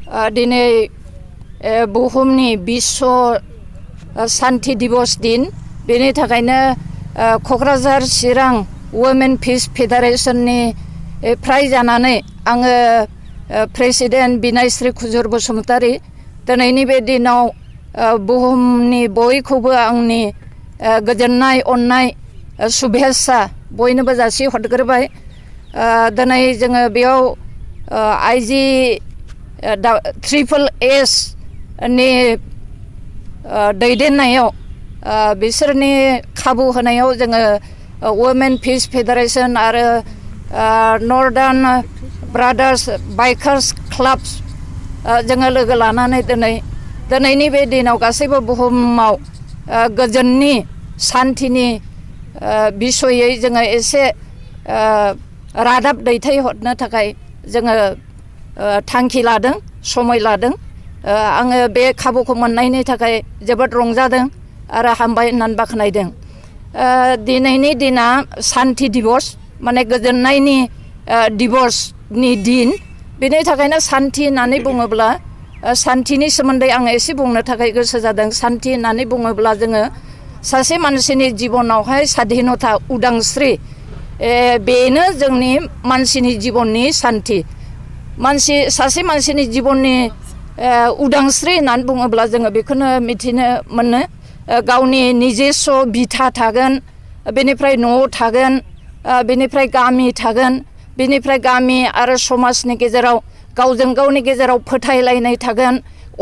दिनै बुहुमनि विश्व शान्ति दिवस दिन बेनि थाखायनो क'क्राझार चिरां वुमेन पिस फेडारेशननि फ्राय जानानै आङो प्रेसिडेन्ट बिनायश्री खुजुर बसुमतारी दिनैनि बे दिनाव बुहुमनि बयखौबो आंनि गोजोननाय अननाय शुभेच्छा बयनोबो जासिहरग्रोबाय। दिनै जोङो बेयाव IG SSS नि दैदेननायाव बिसोरनि खाबु होनायाव जोङो वुमेन पिस फेडारेशन आरो नर्दार्न ब्रादार्स बाइकार्स क्लाब्स जोङो लोगो लानानै दिनैनि बे दिनाव गासैबो बुहुमाव गोजोननि शान्तिनि बिसयै जोङो एसे रादाब दैथायहरनो थाखाय जोङो थांखि लादों, समय लादों। आङो बे खाबुखौ मोननायनि थाखाय जोबोद रंजादों आरो हामबाय होननानै बाख्नायदों। दिनैनि दिना शान्ति दिवस माने गोजोननायनि दिवसनि दिन। बेनि थाखायनो शान्ति होननानै बुङोब्ला शान्तिनि सोमोन्दै आङो एसे बुंनो थाखाय गोसो जादों। शान्ति होननानै बुङोब्ला जोङो सासे मानसिनि जिबनावहाय स्वाधीनता उदांस्रि बेनो जोंनि मानसिनि जिबननि शान्ति। सासे मानसिनि जिबननि उदांस्रि होननानै बुङोब्ला जोङो बेखौनो मिथिनो मोनो। गावनि निजेस्व बिथा थागोन, बेनिफ्राय न' थागोन, बेनिफ्राय गामि थागोन, बेनिफ्राय गामि आरो समाजनि गेजेराव गावजों गावनि गेजेराव फोथायलायनाय थागोन,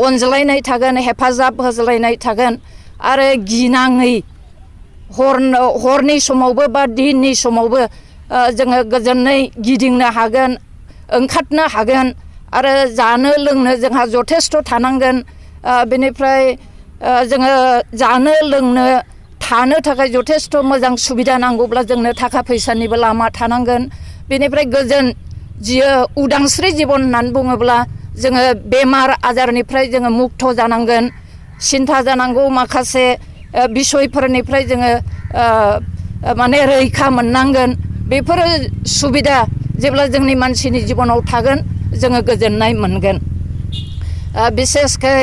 अनज्लायनाय थागोन, हेफाजाब होज्लायनाय थागोन आरो गिनाङै हरनि समावबो बा दिननि समावबो जोङो गोजोनै गिदिंनो हागोन, ओंखारनो हागोन आरो जानो लोंनो जोंहा जथेस्थ' थानांगोन। बेनिफ्राय जोङो जानो लोंनो थानो थाखाय जथेस्थ' मोजां सुबिदा नांगौब्ला जोंनो थाखा फैसानिबो लामा थानांगोन। बेनिफ्राय गोजोन उदांस्रि जिबन होननानै बुङोब्ला जोङो बेमार आजारनिफ्राय जोङो मुक्त जानांगोन, सिन्था जानांगौ माखासे बिसयफोरनिफ्राय जोङो माने रैखा मोननांगोन। बेफोरो सुबिदा जेब्ला जोंनि मानसिनि जिबनाव थागोन जोङो गोजोननाय मोनगोन। बिसेसकै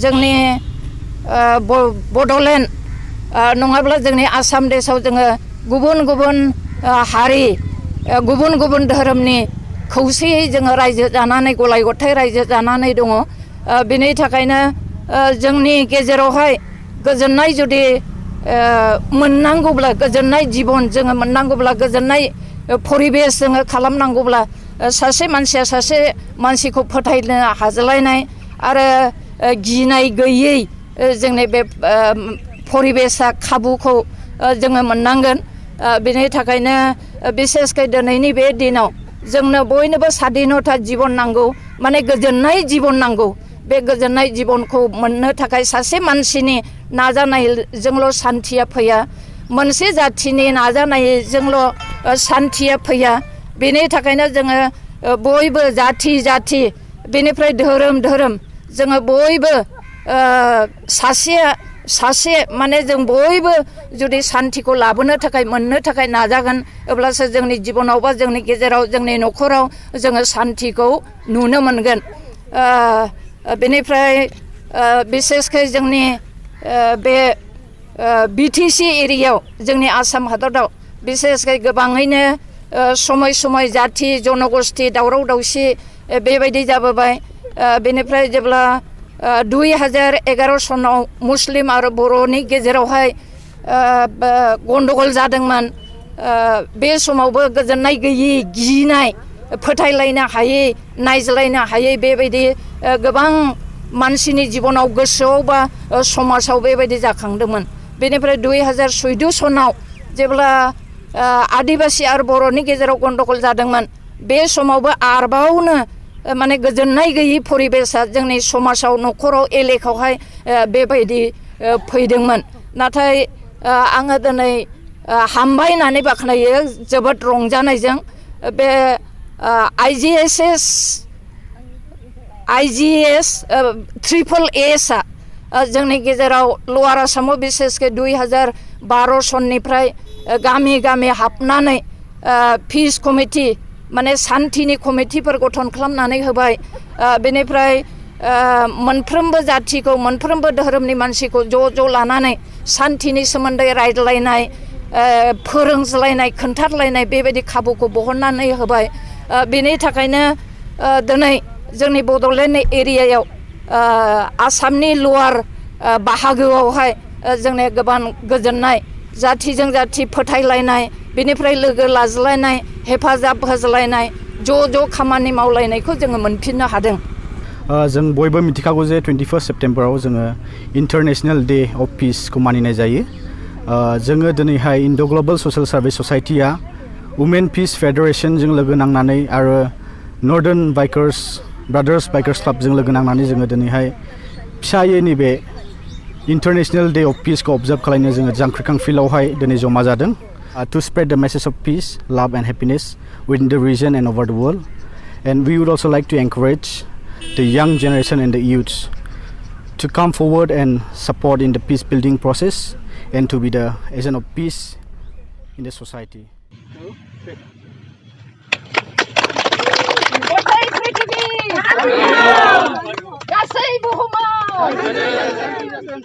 जोंनि बड'लेण्ड नङाब्ला जोंनि आसाम देशआव जोङो गुबुन गुबुन हारि, गुबुन गुबुन धोरोमनि खौसेयै जोङो रायजो जानानै गलाय गथाय रायजो जानानै दङ। बेनि थाखायनो जोंनि गेजेरावहाय गोजोननाय जुदि मोननांगौब्ला, गोजोननाय जिबन जोङो मोननांगौब्ला, गोजोननाय परिबेस जोङो खालामनांगौब्ला सासे मानसिया सासे मानसिखौ फोथायनो हाज्लायनाय आरो गिनाय गैयै जोंनि बे परिबेसा खाबुखौ जोङो मोननांगोन। बेनि थाखायनो बिसेसकै दिनैनि बे दिनाव जोंनो बयनोबो स्वाधीनता जिबन नांगौ, माने गोजोननाय जिबन नांगौ। बे गोजोननाय जिबनखौ मोननो थाखाय सासे मानसिनि नाजानायजोंल' शान्तिया फैया, मोनसे जाथिनि नाजानायजोंल' शान्तिया फैया। बेनि थाखायनो जोङो बयबो जाथि बेनिफ्राय धोरोम जोङो बयबो सासे माने जों बयबो जुदि शान्तिखौ लाबोनो थाखाय मोननो थाखाय नाजागोन अब्लासो जोंनि जिबनाव बा जोंनि गेजेराव जोंनि न'खराव जोङो शान्तिखौ नुनो मोनगोन। बेनिफ्राय बिसेसकै जोंनि बे BTC एरियायाव जोंनि आसाम हादराव बिसेसकै गोबाङैनो समय जाथि जनगोष्ठी दावराव दावसि बेबायदि जाबोबाय। बेनिफ्राय जेब्ला 2011 सनाव मुस्लिम आरो बर'नि गेजेरावहाय गन्डगल जादोंमोन, बे समावबो गोजोननाय गैयि, गिनाय, फोथायलायनो हायै, नायज्लायनो हायै बेबायदि गोबां मानसिनि जिबनाव गोसोआव बा समाजाव बेबायदि जाखांदोंमोन। बेनिफ्राय 2014 सनाव जेब्ला आदिबासि आरो बर'नि गेजेराव गन्डगल जादोंमोन, बे समावबो आरोबावनो माने गोजोननाय गैयि परिबेसा जोंनि समाजाव न'खराव एलेकायावहाय बेबायदि फैदोंमोन। नाथाय आङो दिनै हामबाय होननानै बाख्नायो जोबोद रंजानायजों। बे IGS SSS जोंनि गेजेराव लवार आसामाव बिसेसकै 2012 सननिफ्राय गामि हाबनानै पिस कमिटि माने सान्थिनि कमिटिफोर गठन खालामनानै होबाय बेनिफ्राय मोनफ्रोमबो जाथिखौ मोनफ्रोमबो धोरोमनि मानसिखौ ज' लानानै सान्थिनि सोमोन्दै रायज्लायनाय फोरोंज्लायनाय खोन्थारलायनाय बेबायदि खाबुखौ बहननानै होबाय बेनि थाखायनो दिनै जोंनि बड'लेण्ड एरियायाव आसामनि लवार बाहागोआवहाय जोंनि गोबां गोजोननाय जाथिजों जाथि फोथायलायनाय बेनिफ्राय लोगो लाज्लायनाय हेफाजाब होज्लायनाय ज' खामानि मावलायनायखौ जोङो मोनफिननो हादों जों बयबो मिथिखागौ जे 21 सेप्टेम्बराव जोङो इन्टारनेशनेल डे अफ पिसखौ मानिनाय जायो जोङो दिनैहाय इन्ड' ग्लबेल ससियेल सार्भिस ससाइटिया वुमेन पिस फेडारेसनजों लोगो नांनानै आरो नर्दार्न ब्रादार्स बाइकार्स क्लाबजों लोगो नांनानै जोङो दिनैहाय फिसायै नैबे इन्टारनेशनेल डे अफ पिसखौ अबजार्भ खालामनो जोङो जांख्रिखां फिल्डआवहाय दिनै जमा जादों to spread the message of peace, love and happiness within the region and over the world. And we would also like to encourage the young generation and the youths to come forward and support in the peace building process and to be the agent of peace in the society.